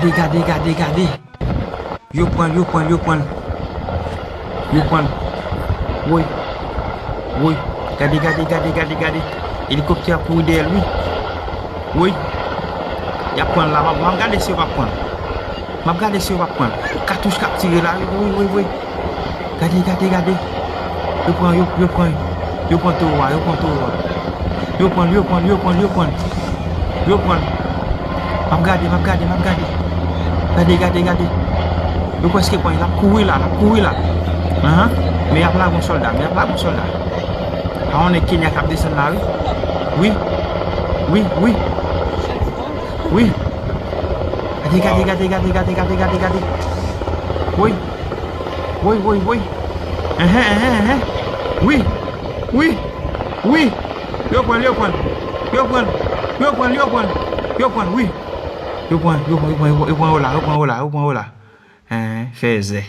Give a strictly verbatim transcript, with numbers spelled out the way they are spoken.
Gade, gade, gade, gade. Yo pran l, yo pran l, yo pran l. Yo pran l. Woy. Woy. Gade, gade, gade, gade, gade. Elikoptè ap kouri dèyè l, wi. Woy. Y ap pran l la. M ap, m ap gade si yo p ap pran l. M ap gade si yo p ap pran l. Katouch k ap tire la, wi, wi, wi, wi. Gade, gade, gade. Yo pran, yo, yo pran, yo pran towo a, yo pran towo a. Yo pran, yo pran, yo pran, yo pran. Yo pran. M ap gade, m ap gade, m ap gade. Gade, gade, gade. Yo prèske pran, l ap kouri la, l ap kouri la. Ahan. Men y ap lage yon sòlda, men y ap lage yon sòlda. A yon nèg Kenya k ap desann la, wi. Wi. Wi, wi. Wi. Gade, gade, gade, gade, gade, gade, gade, gade. Wi. Wi, wi, wi. Enhen, enhen, enhen. Wi. Wi. Wi. Yo pran, yo pran. Yo pran. Yo pran, yo pran. Yo pran, wi. Yo pran, yo pran, yo pran, yo pran, yo pran, yo la, yo pran, yo la, yo pran, yo la. Enhen, fèzè.